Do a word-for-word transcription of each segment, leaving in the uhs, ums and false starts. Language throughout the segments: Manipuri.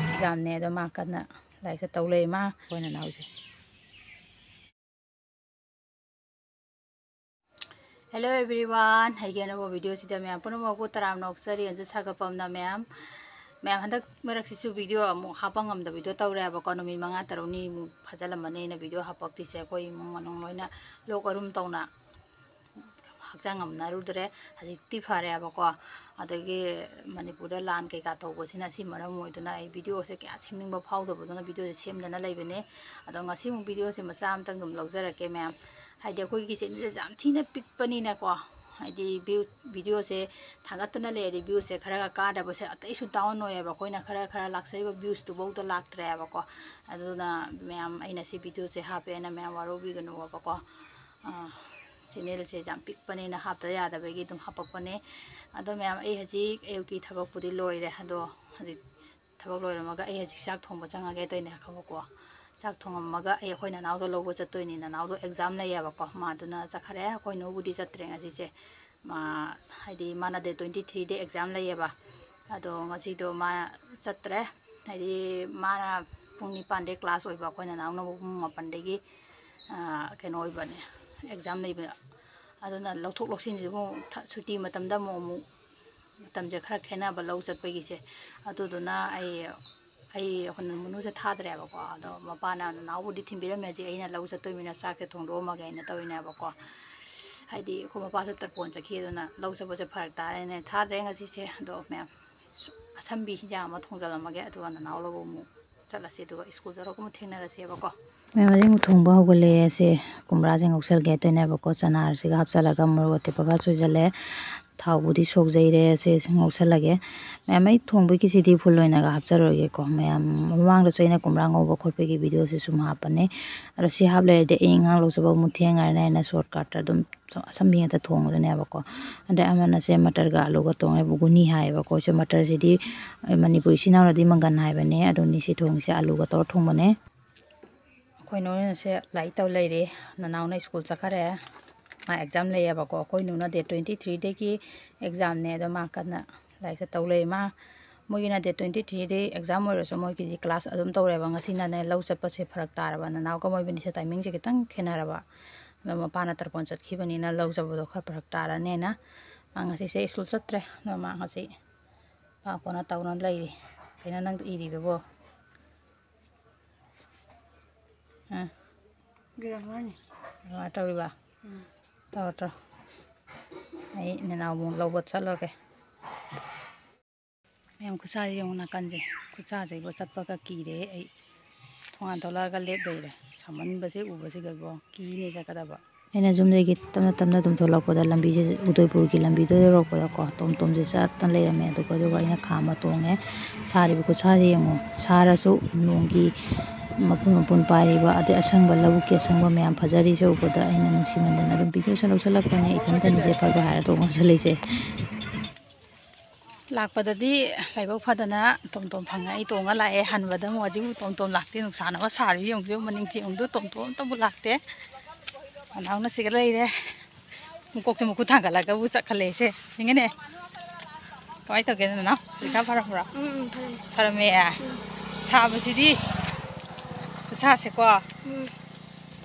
ꯑꯦꯛꯖꯥꯝꯅꯦ ꯑꯗꯣ ꯃꯥ ꯀꯟꯅ ꯂꯥꯏꯔꯤꯛꯁꯦ ꯇꯧ ꯂꯩ ꯃꯥ ꯑꯩꯈꯣꯏ ꯅꯅꯥꯎꯁꯦ꯫ Hello everyone, ꯑꯩꯒꯤ ꯑꯅꯧꯕ ꯚꯤꯗꯤꯑꯣꯁꯤꯗ ꯃꯌꯥꯝ ꯄꯨꯝꯅꯃꯛꯄꯨ ꯇꯔꯥꯝꯅ ꯑꯣꯛꯆꯔꯤ꯫ ꯑꯗꯨ ꯁꯥꯒꯠꯄꯝꯅ ꯃꯌꯥꯝ, ꯃꯌꯥꯝ ꯍꯟꯗꯛ ꯃꯔꯛꯁꯤꯁꯨ ꯚꯤꯗꯤꯑꯣ ꯑꯃꯨꯛ ꯍꯥꯞꯄ ꯉꯝꯗꯕꯤꯗꯣ ꯇꯧꯔꯦꯕꯀꯣ꯫ ꯅꯨꯃꯤꯠ ꯃꯉꯥ ꯇꯔꯨꯛꯅꯤꯃꯨꯛ ꯐꯥꯖꯤꯜꯂꯝꯃꯅꯤ ꯑꯩꯅ ꯚꯤꯗꯤꯑꯣ ꯍꯥꯞꯄꯛꯇ꯭ꯔꯤꯁꯦ꯫ ꯑꯩꯈꯣꯏ ꯏꯃꯨꯡ ꯃꯅꯨꯡ ꯂꯣꯏꯅ ꯂꯣꯛ ꯑꯔꯨꯝ ꯇꯧꯅ ꯍꯛꯆꯥꯡ ꯉꯝꯅꯔꯨꯗ꯭ꯔꯦ꯫ ꯍꯧꯖꯤꯛꯇꯤ ꯐꯔꯦꯕꯀꯣ꯫ ꯑꯗꯒꯤ ꯃꯅꯤꯄꯨꯔꯗ ꯂꯥꯟ ꯀꯩꯀꯥ ꯇꯧꯕꯁꯤꯅ ꯁꯤ ꯃꯔꯝ ꯑꯣꯏꯗꯨꯅ ꯑꯩ ꯚꯤꯗꯤꯑꯣꯁꯦ ꯀꯌꯥ ꯁꯦꯝꯅꯤꯡꯕ ꯐꯥꯎꯗꯕꯗꯨꯅ ꯚꯤꯗꯤꯑꯣꯁꯦ ꯁꯦꯝꯗꯅ ꯂꯩꯕꯅꯦ꯫ ꯑꯗꯣ ꯉꯁꯤ ꯑꯃꯨꯛ ꯚꯤꯗꯤꯑꯣꯁꯦ ꯃꯆꯥ ꯑꯃꯇꯪ ꯑꯗꯨꯝ ꯂꯧꯖꯔꯛꯀꯦ ꯃꯌꯥꯝ꯫ ꯍꯥꯏꯗꯤ ꯑꯩꯈꯣꯏꯒꯤ ꯆꯦꯅꯦꯜꯁꯦ ꯌꯥꯝ ꯊꯤꯅ ꯄꯤꯛꯄꯅꯤꯅꯀꯣ, ꯍꯥꯏꯗꯤ ꯚ꯭ꯌꯨ, ꯚꯤꯗꯤꯑꯣꯁꯦ ꯊꯥꯒꯠꯇꯅ ꯂꯩꯔꯗꯤ ꯚ꯭ꯌꯨꯁꯦ ꯈꯔꯒ ꯀꯥꯗꯕꯁꯦ ꯑꯇꯩꯁꯨ ꯗꯥꯎꯟ ꯑꯣꯏꯌꯦꯕ꯫ ꯑꯩꯈꯣꯏꯅ ꯈꯔ ꯈꯔ ꯂꯥꯛꯆꯔꯤꯕ ꯚ꯭ꯌꯨꯁꯇꯨꯐꯧꯗ ꯂꯥꯛꯇ꯭ꯔꯦꯕꯀꯣ꯫ ꯑꯗꯨꯅ ꯃꯌꯥꯝ ꯑꯩꯅ ꯁꯤ ꯚꯤꯗꯤꯑꯣꯁꯦ ꯍꯥꯞꯄꯦꯅ ꯃꯌꯥꯝ ꯋꯥꯔꯧꯕꯤꯒꯅꯨꯕꯀꯣ꯫ ꯆꯦꯅꯦꯜꯁꯦ ꯌꯥꯝ ꯄꯤꯛꯄꯅꯤꯅ ꯍꯥꯞꯇ ꯌꯥꯗꯕꯒꯤ ꯑꯗꯨꯝ ꯍꯥꯞꯄꯛꯄꯅꯦ꯫ ꯑꯗꯣ ꯃꯌꯥꯝ, ꯑꯩ ꯍꯧꯖꯤꯛ ꯑꯌꯨꯛꯀꯤ ꯊꯕꯛꯄꯨꯗꯤ ꯂꯣꯏꯔꯦ꯫ ꯑꯗꯣ ꯍꯧꯖꯤꯛ ꯊꯕꯛ ꯂꯣꯏꯔꯝꯃꯒ ꯑꯩ ꯍꯧꯖꯤꯛ ꯆꯥꯛ ꯊꯣꯡꯕ ꯆꯪꯉꯒꯦ ꯇꯧꯔꯤꯅꯦ꯫ ꯈꯪꯉꯕꯀꯣ, ꯆꯥꯛ ꯊꯣꯡꯉꯝꯃꯒ ꯑꯩ ꯑꯩꯈꯣꯏ ꯅꯅꯥꯎꯗꯣ ꯂꯧꯕ ꯆꯠꯇꯣꯏꯅꯤ꯫ ꯅꯅꯥꯎꯗꯣ ꯑꯦꯛꯖꯥꯝ ꯂꯩꯌꯦꯕꯀꯣ, ꯃꯥꯗꯨꯅ ꯆꯠꯈ꯭ꯔꯦ꯫ ꯑꯩꯈꯣꯏ ꯅꯨꯕꯨꯗꯤ ꯆꯠꯇ꯭ꯔꯦ ꯉꯁꯤꯁꯦ꯫ ꯃꯥ, ꯍꯥꯏꯗꯤ ꯃꯥꯅ ꯗꯦꯠ ꯇ꯭ꯋꯦꯟꯇꯤ ꯊ꯭ꯔꯤꯗ ꯑꯦꯛꯖꯥꯝ ꯂꯩꯌꯦꯕ꯫ ꯑꯗꯣ ꯉꯁꯤꯗꯣ ꯃꯥ ꯆꯠꯇ꯭ꯔꯦ꯫ ꯍꯥꯏꯗꯤ ꯃꯥꯅ ꯄꯨꯡ ꯅꯤꯄꯥꯟꯗꯩ ꯀ꯭ꯂꯥꯁ ꯑꯣꯏꯕ, ꯑꯩꯈꯣꯏ ꯅꯅꯥꯎꯅ ꯄꯨꯡ ꯃꯥꯄꯟꯗꯒꯤ, ꯑꯥ, ꯀꯩꯅꯣ ꯑꯣꯏꯕꯅꯦ, ꯑꯦꯛꯖꯥꯝ ꯂꯩꯕ꯫ ꯑꯗꯨꯅ ꯂꯧꯊꯣꯛ ꯂꯧꯁꯤꯟꯁꯤꯕꯨ ꯊ-, ꯁꯨꯇꯤ ꯃꯇꯝꯗ ꯑꯃꯨꯛ ꯑꯃꯨꯛ ꯃꯇꯝꯁꯦ ꯈꯔ ꯈꯦꯠꯅꯕ ꯂꯧ ꯆꯠꯄꯒꯤꯁꯦ꯫ ꯑꯗꯨꯗꯨꯅ ꯑꯩ, ꯑꯩ ꯑꯩꯈꯣꯏꯅ ꯃꯅꯨꯁꯦ ꯊꯥꯗ꯭ꯔꯦꯕꯀꯣ꯫ ꯑꯗꯣ ꯃꯄꯥꯅ ꯅꯅꯥꯎꯕꯨꯗꯤ ꯊꯤꯟꯕꯤꯔꯝꯃꯦ, ꯍꯧꯖꯤꯛ ꯑꯩꯅ ꯂꯧ ꯆꯠꯇꯣꯏꯃꯤꯅ ꯆꯥꯛꯁꯦ ꯊꯣꯡꯗꯣꯛꯑꯝꯃꯒꯦ ꯍꯥꯏꯅ ꯇꯧꯔꯤꯅꯦꯕꯀꯣ꯫ ꯍꯥꯏꯗꯤ ꯑꯩꯈꯣꯏ ꯃꯄꯥꯁꯨ ꯇꯔꯄꯣꯟ ꯆꯠꯈꯤ, ꯑꯗꯨꯅ ꯂꯧ ꯆꯠꯄꯁꯦ ꯐꯔꯛ ꯇꯥꯔꯦꯅꯦ, ꯊꯥꯗ꯭ꯔꯦ ꯉꯁꯤꯁꯦ꯫ ꯑꯗꯣ ꯃꯌꯥꯝ, ꯑꯁꯝꯕꯤ ꯍꯤꯟꯖꯥꯡ ꯑꯃ ꯊꯣꯡꯖꯜꯂꯝꯃꯒꯦ, ꯑꯗꯨꯒ ꯅꯅꯥꯎ ꯂꯧꯕ ꯑꯃꯨꯛ ꯆꯠꯂꯁꯤ, ꯑꯗꯨꯒ ꯁ꯭ꯀꯨꯜ ꯆꯠꯂꯒ ꯑꯃꯨꯛ ꯊꯦꯡꯅꯔꯁꯦꯕꯀꯣ꯫ ꯃꯌꯥꯝ ꯍꯧꯖꯤꯛ ꯑꯃꯨꯛ ꯊꯣꯡꯕ ꯍꯧꯒꯠꯂꯛꯑꯦ꯫ ꯁꯦ ꯀꯨꯝꯕ꯭ꯔꯥꯁꯦ ꯉꯧꯁꯜꯒꯦ ꯇꯧꯅꯦꯕꯀꯣ꯫ ꯆꯅꯥꯁꯤꯒ ꯍꯥꯞꯆꯜꯂꯒ ꯃꯣꯔꯣꯛ ꯑꯇꯦꯛꯄꯒ ꯁꯣꯏꯖꯜꯂꯦ꯫ ꯊꯥꯎꯕꯨꯗꯤ ꯁꯣꯛꯖꯩꯔꯦ꯫ ꯁꯦ ꯉꯧꯁꯜꯂꯒꯦ꯫ ꯃꯌꯥꯝ ꯑꯩ ꯊꯣꯡꯕꯒꯤꯁꯤꯗꯤ ꯐꯨꯜ ꯑꯣꯏꯅꯒ ꯍꯥꯞꯆꯔꯣꯏꯒꯦꯀꯣ꯫ ꯃꯌꯥꯝ ꯃꯃꯥꯡꯗꯁꯨ ꯑꯩꯅ ꯀꯨꯝꯕ꯭ꯔꯥ ꯉꯧꯕ ꯈꯣꯠꯄꯒꯤ ꯚꯤꯗꯤꯑꯣꯁꯦ ꯁꯨꯝ ꯍꯥꯞꯄꯅꯦ꯫ ꯑꯗꯣ ꯁꯤ ꯍꯥꯞ ꯂꯩꯔꯗꯤ ꯑꯩ ꯏꯟꯉꯥꯡ ꯂꯧꯖꯕ ꯑꯃꯨꯛ ꯊꯦꯡꯉꯔꯅꯤ ꯍꯥꯏꯅ ꯁꯣꯔꯠꯀꯠꯇ ꯑꯗꯨꯝ ꯑꯁꯝꯕꯤ ꯉꯥꯛꯇ ꯊꯣꯡꯉꯗꯣꯏꯅꯦꯕꯀꯣ꯫ ꯑꯗꯩ ꯑꯃꯅ ꯁꯦ ꯃꯇꯔꯒ ꯑꯂꯨꯒ ꯊꯣꯡꯉꯦ, ꯒꯨꯅꯤ ꯍꯥꯏꯌꯦꯕꯀꯣ꯫ ꯁꯦ ꯃꯇꯔꯁꯤꯗꯤ ꯃꯅꯤꯄꯨꯔꯤ ꯏꯆꯤꯟ ꯏꯅꯥꯎꯅꯗꯤ ꯃꯪꯒꯟ ꯍꯥꯏꯕꯅꯦ꯫ ꯑꯗꯨꯅꯤ ꯁꯤ ꯊꯣꯡꯉꯤꯁꯦ, ꯑꯂꯨꯒ ꯇꯧꯔ ꯊꯣꯡꯕꯅꯦ꯫ ꯑꯩꯈꯣꯏ ꯅꯣꯏꯅꯁꯦ ꯂꯥꯏꯔꯤꯛ ꯇꯧ ꯂꯩꯔꯦ꯫ ꯅꯅꯥꯎꯅ ꯁ꯭ꯀꯨꯜ ꯆꯠꯈꯔꯦ꯫ ꯃꯥ ꯑꯦꯛꯖꯥꯝ ꯂꯩꯌꯦꯕꯀꯣ꯫ ꯑꯩꯈꯣꯏ ꯅꯨꯅ ꯗꯦꯠ ꯇ꯭ꯋꯦꯟꯇꯤ ꯊ꯭ꯔꯤꯗꯒꯤ ꯑꯦꯛꯖꯥꯝꯅꯦ꯫ ꯑꯗꯣ ꯃꯥ ꯀꯟꯅ ꯂꯥꯏꯔꯤꯛꯁꯦ ꯇꯧ ꯂꯩ꯫ ꯃꯥ, ꯃꯣꯏꯒꯤꯅ ꯗꯦꯠ ꯇ꯭ꯋꯦꯟꯇꯤ ꯊ꯭ꯔꯤꯗꯤ ꯑꯦꯛꯖꯥꯝ ꯑꯣꯏꯔꯁꯨ ꯃꯣꯏꯒꯤꯗꯤ ꯀ꯭ꯂꯥꯁ ꯑꯗꯨꯝ ꯇꯧꯔꯦꯕ꯫ ꯉꯁꯤꯅꯅꯦ ꯂꯧ ꯆꯠꯄꯁꯦ ꯐꯔꯛ ꯇꯥꯔꯕ, ꯅꯅꯥꯎꯒ ꯃꯣꯏꯕꯅꯤꯁꯦ ꯇꯥꯏꯃꯤꯡꯁꯦ ꯈꯤꯇꯪ ꯈꯦꯠꯅꯔꯕ꯫ ꯑꯗꯣ ꯃꯄꯥꯅ ꯇꯔꯄꯣꯟ ꯆꯠꯈꯤꯕꯅꯤꯅ ꯂꯧ ꯆꯠꯄꯗꯣ ꯈꯔ ꯐꯔꯛ ꯇꯥꯔꯅꯦꯅ ꯃꯥ ꯉꯁꯤꯁꯦ ꯁ꯭ꯀꯨꯜ ꯆꯠꯇ꯭ꯔꯦ꯫ ꯑꯗꯣ ꯃꯥ ꯉꯁꯤ ꯄꯥ ꯀꯣꯟꯅ ꯇꯧꯅ ꯂꯩꯔꯤ꯫ ꯀꯩꯅꯣ ꯅꯪ ꯏꯔꯤꯗꯨꯕꯣ? ꯑꯥ꯫ ꯒ꯭ꯔꯥꯃꯔꯅꯤ꯫ ꯀꯃꯥꯏꯅ ꯇꯧꯔꯤꯕ? ꯎꯝ꯫ ꯇꯧꯔꯣ, ꯇꯧꯔꯣ꯫ ꯑꯩ ꯅꯅꯥꯎ ꯑꯃꯨꯛ ꯂꯧꯕ ꯆꯠꯂꯨꯔꯒꯦ꯫ ꯃꯌꯥꯝ ꯈꯨꯠꯁꯥꯁꯦ ꯌꯦꯡꯉꯨ ꯅꯥꯀꯟꯁꯦ꯫ ꯈꯨꯠꯁꯥꯁꯦ ꯏꯕꯣ ꯆꯠꯄꯒ ꯀꯤꯔꯦ ꯑꯩ꯫ ꯊꯣꯡꯒꯥꯟ ꯊꯣꯛꯂꯛꯑꯒ ꯂꯦꯞ ꯂꯩꯔꯦ꯫ ꯁꯥꯃꯟꯕꯁꯦ ꯎꯕꯁꯤꯗ ꯏꯕꯣ ꯀꯤꯅꯦ ꯆꯠꯀꯗꯕ꯫ ꯑꯩꯅ ꯌꯨꯝꯗꯒꯤ ꯇꯞꯅ ꯇꯞꯅ ꯑꯗꯨꯝ ꯊꯣꯛꯂꯛꯄꯗ ꯂꯝꯕꯤꯁꯦ ꯎꯗꯣꯏꯄꯨꯔꯒꯤ ꯂꯝꯕꯤꯗꯣ ꯌꯧꯔꯛꯄꯗꯀꯣ ꯇꯣꯝ ꯇꯣꯝꯁꯦ ꯆꯠꯇꯅ ꯂꯩꯔꯝꯃꯦ꯫ ꯑꯗꯨꯒ ꯑꯗꯨꯒ ꯑꯩꯅ ꯈꯥꯝꯃ ꯇꯣꯡꯉꯦ꯫ ꯁꯥꯔꯤꯕ ꯈꯨꯠꯁꯥꯁꯦ ꯌꯦꯡꯉꯣ꯫ ꯁꯥꯔꯁꯨ ꯅꯣꯡꯒꯤ ꯃꯄꯨꯟ ꯃꯄꯨꯟ ꯄꯥꯏꯔꯤꯕ ꯑꯗꯩ ꯑꯁꯪꯕ ꯂꯧꯕꯨꯛꯀꯤ ꯑꯁꯪꯕ ꯃꯌꯥꯝ ꯐꯖꯔꯤꯁꯦ ꯎꯕꯗ ꯑꯩꯅ ꯅꯨꯡꯁꯤꯃꯟꯗꯅ ꯑꯗꯨꯝ ꯚꯤꯗꯤꯑꯣꯁꯦ ꯂꯧꯁꯜꯂꯛꯄꯅꯦ꯫ ꯏꯊꯟꯇꯅꯤꯁꯦ ꯐꯕ ꯍꯥꯏꯔ ꯇꯣꯡꯉ ꯆꯠꯂꯤꯁꯦ꯫ ꯂꯥꯛꯄꯗꯗꯤ ꯂꯥꯏꯕꯛ ꯐꯗꯅ ꯇꯣꯝ ꯇꯣꯝ ꯐꯪꯉꯦ꯫ ꯑꯩ ꯇꯣꯡꯉ ꯂꯥꯛꯑꯦ꯫ ꯍꯟꯕꯗ ꯑꯃꯨꯛ ꯍꯧꯖꯤꯛ ꯇꯣꯝ ꯇꯣꯝ ꯂꯥꯛꯇꯦ꯫ ꯅꯨꯡꯁꯥꯅ ꯑꯃ ꯁꯥꯔꯤ ꯌꯦꯡꯉꯨꯗꯨ, ꯃꯅꯤꯡꯁꯦ ꯌꯦꯡꯉꯨꯗꯨ, ꯇꯣꯝ ꯇꯣꯝ ꯑꯝꯇꯕꯨ ꯂꯥꯛꯇꯦ꯫ ꯃꯅꯥꯎꯅ ꯁꯤꯒ ꯂꯩꯔꯦ꯫ ꯃꯀꯣꯛꯁꯦ ꯃꯈꯨꯠ ꯊꯥꯡꯒꯠꯂꯒꯕꯨ ꯆꯠꯈꯠꯂꯛꯑꯦ ꯁꯦ꯫ ꯌꯦꯡꯉꯦꯅꯦ꯫ ꯀꯃꯥꯏꯅ ꯇꯧꯒꯦ ꯅꯅꯥꯎ? ꯄꯔꯤꯈꯥ ꯐꯔꯝꯕ꯭ꯔꯣ? ꯎꯝ, ꯎꯝ, ꯐꯔꯦ꯫ ꯐꯔꯝꯃꯦ? ꯎꯝ꯫ ꯁꯥꯕꯁꯤꯗꯤ ꯈꯨꯠꯁꯥꯁꯦꯀꯣ꯫ ꯎꯝ꯫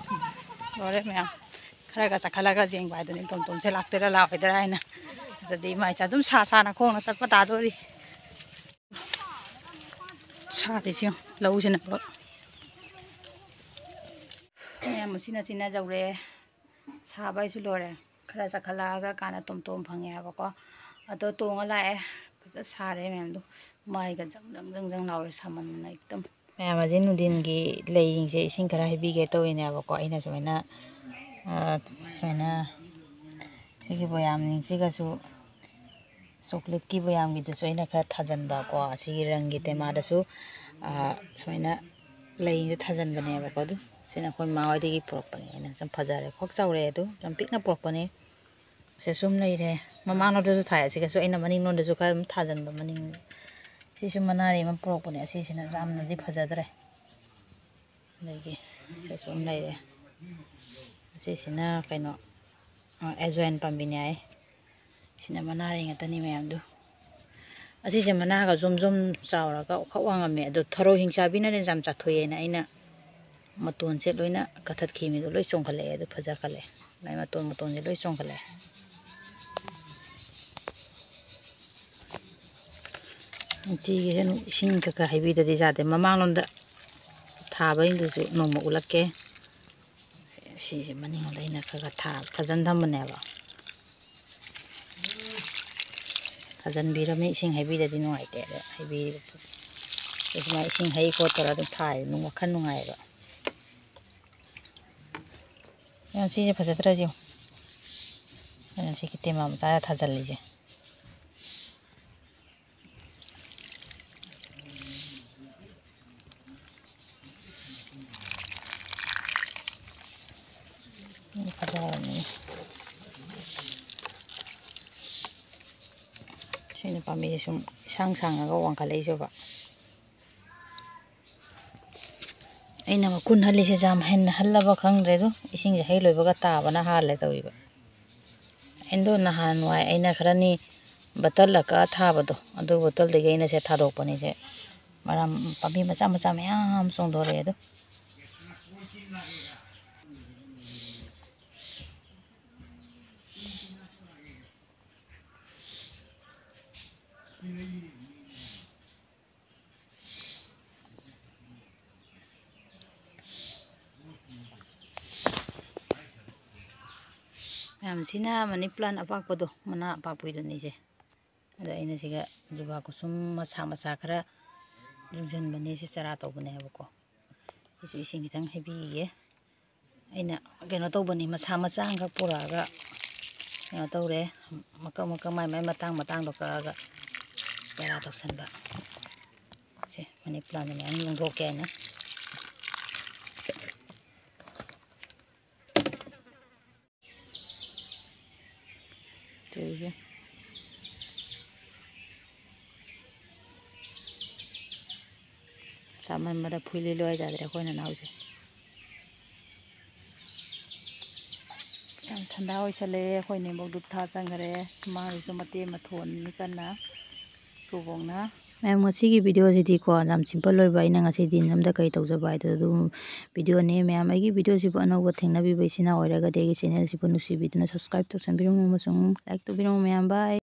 ꯂꯣꯏꯔꯦ ꯃꯌꯥꯝ꯫ ꯈꯔꯒ ꯆꯠꯈꯠꯂꯒ ꯌꯦꯡꯕ ꯍꯥꯏꯗꯨꯅꯤ, ꯇꯣꯝ ꯇꯣꯝꯁꯦ ꯂꯥꯛꯇꯣꯏꯔꯥ ꯂꯥꯛꯑꯣꯏꯗꯣꯏꯔꯥ ꯍꯥꯏꯅ꯫ ꯑꯗꯨꯗꯤ ꯏꯃꯥ ꯏꯆꯥ ꯑꯗꯨꯝ ꯁꯥ ꯁꯥꯅ ꯈꯣꯡꯅ ꯆꯠꯄ ꯇꯥꯗꯣꯔꯤ꯫ ꯁꯥꯔꯤꯁꯤ ꯌꯦꯡꯉꯨ, ꯂꯧꯁꯤꯅ꯫ ꯃꯌꯥꯝ ꯎꯆꯤꯟ ꯅꯥꯆꯤꯟꯅ ꯌꯧꯔꯦ꯫ ꯁꯥꯕ ꯍꯥꯏꯁꯨ ꯂꯣꯏꯔꯦ꯫ ꯈꯔ ꯆꯠꯈꯠꯂꯛꯑꯒ ꯀꯥꯟꯅ ꯇꯣꯝ ꯇꯣꯝ ꯐꯪꯉꯦ ꯍꯥꯏꯕꯀꯣ꯫ ꯑꯗꯣ ꯇꯣꯡꯉ ꯂꯥꯛꯑꯦ꯫ ꯐꯖ ꯁꯥꯔꯦ ꯃꯌꯥꯝꯗꯣ꯫ ꯃꯥꯏꯒ ꯖꯪ ꯖꯪ ꯖꯪ ꯖꯪ ꯂꯥꯎꯔꯦ ꯁꯥꯃꯟꯗꯅ ꯑꯦꯛꯗꯝ꯫ ꯃꯌꯥꯝ ꯑꯁꯤ ꯅꯨꯡꯊꯤꯟꯒꯤ ꯂꯩꯁꯤꯡꯁꯦ ꯏꯁꯤꯡ ꯈꯔ ꯍꯩꯕꯤꯒꯦ ꯇꯧꯔꯤꯅꯦꯕꯀꯣ꯫ ꯑꯩꯅ ꯁꯨꯃꯥꯏꯅ, ꯑ, ꯁꯨꯃꯥꯏꯅ ꯁꯤꯒꯤ ꯕꯣꯌꯥꯝꯁꯤꯡꯁꯤꯒꯁꯨ ꯆꯣꯀ꯭ꯂꯦꯠꯀꯤ ꯕꯣꯌꯥꯝꯒꯤꯗꯁꯨ ꯑꯩꯅ ꯈꯔ ꯊꯥꯖꯤꯟꯕꯀꯣ꯫ ꯑꯁꯤꯒꯤ ꯔꯪꯒꯤ ꯇꯦꯃꯥꯗꯁꯨ, ꯑ, ꯁꯨꯃꯥꯏꯅ ꯂꯩꯁꯦ ꯊꯥꯖꯤꯟꯕꯅꯦꯕꯀꯣ꯫ ꯑꯗꯨ ꯁꯤꯅ ꯑꯩꯈꯣꯏ ꯃꯃꯥ ꯍꯣꯏꯗꯒꯤ ꯄꯨꯔꯛꯄꯅꯦ꯫ ꯑꯩꯅ ꯁꯨꯝ ꯐꯖꯔꯦ ꯈꯣꯛ ꯆꯥꯎꯔꯦ ꯑꯗꯨ ꯌꯥꯝ ꯄꯤꯛꯅ ꯄꯨꯔꯛꯄꯅꯦ꯫ ꯁꯦ ꯁꯨꯝ ꯂꯩꯔꯦ꯫ ꯃꯃꯥꯡꯂꯣꯝꯗꯁꯨ ꯊꯥꯏ꯫ ꯑꯁꯤꯒꯁꯨ ꯑꯩꯅ ꯃꯅꯤꯡꯂꯣꯝꯗꯁꯨ ꯈꯔ ꯑꯗꯨꯝ ꯊꯥꯖꯤꯟꯕ ꯃꯅꯤꯡ꯫ ꯁꯤꯁꯨ ꯃꯅꯥꯔꯤ ꯑꯃ ꯄꯨꯔꯛꯄꯅꯦ꯫ ꯑꯁꯤꯁꯤꯅ ꯌꯥꯝꯅꯗꯤ ꯐꯖꯗ꯭ꯔꯦ꯫ ꯑꯗꯒꯤ ꯁꯤꯁꯨ ꯑꯃ ꯂꯩꯔꯦ꯫ ꯑꯁꯤꯁꯤꯅ ꯀꯩꯅꯣ, ꯑꯦꯖꯋꯥꯏꯟ ꯄꯥꯝꯕꯤꯅꯦ ꯍꯥꯏ꯫ ꯁꯤꯅ ꯃꯅꯥꯔꯤ ꯉꯥꯛꯇꯅꯤ ꯃꯌꯥꯝꯗꯨ꯫ ꯑꯁꯤꯁꯦ ꯃꯅꯥꯒ ꯖꯣꯝ ꯖꯣꯝ ꯆꯥꯎꯔꯒ ꯈꯔ ꯋꯥꯡꯉꯝꯃꯦ, ꯑꯗꯣ ꯊꯔꯣ ꯍꯤꯡꯆꯥꯕꯤꯅꯗꯤ ꯌꯥꯝ ꯆꯥꯊꯣꯛꯑꯦꯅ ꯑꯩꯅ ꯃꯇꯣꯟꯁꯦ ꯂꯣꯏꯅ ꯀꯛꯊꯠꯈꯤꯕꯅꯤꯗꯣ ꯂꯣꯏ ꯆꯣꯡꯈꯠꯂꯛꯑꯦ꯫ ꯑꯗꯨ ꯐꯖꯈꯠꯂꯛꯑꯦ꯫ ꯃꯥꯏ ꯃꯇꯣꯟ ꯃꯇꯣꯟꯁꯦ ꯂꯣꯏ ꯆꯣꯡꯈꯠꯂꯛꯑꯦ꯫ ꯅꯨꯡꯇꯤꯒꯤꯁꯦ ꯏꯁꯤꯡ ꯈꯔ ꯈꯔ ꯍꯩꯕꯤꯗꯗꯤ ꯌꯥꯗꯦ꯫ ꯃꯃꯥꯡꯂꯣꯝꯗ ꯊꯥꯕꯩꯗꯨꯁꯨ ꯅꯣꯡꯃ ꯎꯠꯂꯛꯀꯦ꯫ ꯁꯤꯁꯦ ꯃꯅꯤꯡꯂꯣꯝꯗ ꯑꯩꯅ ꯈꯔ ꯈꯔ ꯊꯥ-, ꯊꯥꯖꯟ ꯊꯝꯕꯅꯦꯕ꯫ ꯊꯥꯖꯟꯕꯤꯔꯝꯃꯤ, ꯏꯁꯤꯡ ꯍꯩꯕꯤꯗꯗꯤ ꯅꯨꯡꯉꯥꯏꯇꯦ꯫ ꯑꯗ ꯍꯩꯕꯤꯔꯤꯕ ꯄꯣꯠ-, ꯑꯗꯨꯃꯥꯏꯅ ꯏꯁꯤꯡ ꯍꯩ ꯈꯣꯠꯇꯧꯔ ꯑꯗꯨꯝ ꯊꯥꯏ, ꯅꯨꯡ-, ꯋꯥꯈꯜ ꯅꯨꯡꯉꯥꯏꯌꯦꯕ꯫ ꯌꯥꯝ ꯁꯤꯁꯦ ꯐꯖꯗ꯭ꯔꯁꯤ ꯌꯦꯡꯉꯨ꯫ ꯑꯩꯅ ꯁꯤ ꯀꯤꯇꯦꯃꯥ ꯃꯆꯥꯗ ꯊꯥꯖꯜꯂꯤꯁꯦ꯫ ꯐꯖꯔꯕꯅꯤ꯫ ꯁꯤꯅ ꯄꯥꯝꯕꯤꯁꯦ ꯁꯨꯝ ꯏꯁꯥꯡ ꯁꯥꯡꯉꯒ ꯋꯥꯡꯈꯠꯂꯛꯏꯁꯦꯕ꯫ ꯑꯩꯅ ꯃꯈꯨꯟ ꯍꯜꯂꯤꯁꯦ ꯌꯥꯝ ꯍꯦꯟꯅ ꯍꯜꯂꯕ ꯈꯪꯗ꯭ꯔꯦ꯫ ꯑꯗꯣ ꯏꯁꯤꯡꯁꯦ ꯍꯩ ꯂꯣꯏꯕꯒ ꯇꯥꯕꯅ ꯍꯥꯜꯂꯦ ꯇꯧꯔꯤꯕ꯫ ꯑꯩꯗꯣ ꯅꯍꯥꯟꯋꯥꯏ ꯑꯩꯅ ꯈꯔꯅꯤ ꯕꯇꯜ ꯀꯛꯑ ꯊꯥꯕꯗꯣ, ꯑꯗꯨ ꯕꯇꯜꯗꯒꯤ ꯑꯩꯅ ꯁꯦ ꯊꯥꯗꯣꯛꯄꯅꯤꯁꯦ꯫ ꯃꯔꯝ ꯄꯥꯝꯕꯤ ꯃꯆꯥ ꯃꯆꯥ ꯃꯌꯥꯝ ꯆꯣꯡꯊꯣꯔꯛꯑꯦ ꯑꯗꯣ꯫ ꯃꯌꯥꯝꯁꯤꯅ ꯃꯅꯤ ꯄ꯭ꯂꯥꯟ ꯑꯄꯥꯛꯄꯗꯣ, ꯃꯅꯥ ꯑꯄꯥꯛꯄꯤꯗꯨꯅꯤꯁꯦ꯫ ꯑꯗꯣ ꯑꯩꯅ ꯁꯤꯒ ꯖꯨꯕꯥ ꯀꯨꯁꯨꯝ ꯃꯁꯥ ꯃꯁꯥ ꯈꯔ ꯌꯨꯡꯁꯤꯟꯕꯅꯦ꯫ ꯁꯤ ꯆꯔꯥ ꯇꯧꯕꯅꯦ ꯍꯥꯏꯕꯀꯣ꯫ ꯁꯤꯁꯨ ꯏꯁꯤꯡ ꯈꯤꯇꯪ ꯍꯩꯕꯤꯒꯦ꯫ ꯑꯩꯅ ꯀꯩꯅꯣ ꯇꯧꯕꯅꯤ, ꯃꯁꯥ ꯃꯆꯥ ꯑꯃꯈꯛ ꯄꯨꯔꯛꯑꯒ ꯀꯩꯅꯣ ꯇꯧꯔꯦ꯫ ꯃꯀꯛ ꯃꯀꯛ ꯃꯥꯏ ꯃꯥꯏ ꯃꯇꯥꯡ ꯃꯇꯥꯡꯗꯣ ꯀꯛꯑꯒ ꯆꯔꯥ ꯇꯧꯁꯟꯕ꯫ ꯁꯦ, ꯃꯅꯤ ꯄ꯭ꯂꯥꯟꯁꯦ ꯃꯌꯥꯝ ꯂꯣꯡꯊꯣꯛꯀꯦ ꯍꯥꯏꯅ꯫ ꯇꯧꯔꯤꯁꯦ꯫ ꯆꯥꯃꯟꯕꯗ ꯐꯨꯏ ꯂꯤꯂꯣꯏ ꯌꯥꯗ꯭ꯔꯦ ꯑꯩꯈꯣꯏ ꯅꯅꯥꯎꯁꯦ꯫ ꯌꯥꯝ ꯁꯟꯗꯥ ꯑꯣꯏꯁꯜꯂꯛꯑꯦ꯫ ꯑꯩꯈꯣꯏ ꯅꯦꯝꯕꯣꯛ ꯙꯨꯞ ꯊꯥ ꯆꯪꯈ꯭ꯔꯦ꯫ ꯁꯨꯃꯥꯡꯁꯤꯁꯨ ꯃꯇꯦꯛ ꯑꯃ ꯊꯣꯟꯅꯤ ꯀꯟꯅ꯫ ꯀꯨꯕꯣꯛꯅ꯫ ꯃꯌꯥꯝ, ꯉꯁꯤꯒꯤ ꯚꯤꯗꯤꯑꯣꯁꯤꯗꯤꯀꯣ, ꯌꯥꯝ ꯁꯤꯝꯄꯜ ꯑꯣꯏꯕ꯫ ꯑꯩꯅ ꯉꯁꯤ ꯗꯤꯟ ꯑꯝꯗ ꯀꯩ ꯇꯧꯖꯕ ꯍꯥꯏꯗꯣ ꯑꯗꯨꯝ ꯚꯤꯗꯤꯑꯣꯅꯦ꯫ ꯃꯌꯥꯝ, ꯑꯩꯒꯤ ꯚꯤꯗꯤꯑꯣꯁꯤꯕꯨ ꯑꯅꯧꯕ ꯊꯦꯡꯅꯕꯤꯕ ꯏꯆꯤꯟ ꯏꯅꯥꯎ ꯑꯣꯏꯔꯒꯗꯤ ꯑꯩꯒꯤ ꯆꯦꯅꯦꯜꯁꯤꯕꯨ ꯅꯨꯡꯁꯤꯕꯤꯗꯨꯅ ꯁꯕꯁꯀ꯭ꯔꯥꯏꯕ ꯇꯧꯁꯟꯕꯤꯔꯝꯃꯨ ꯑꯃꯁꯨꯡ ꯂꯥꯏꯛ ꯇꯧꯕꯤꯔꯝꯃꯨ ꯃꯌꯥꯝ꯫ ꯕꯥꯏ꯫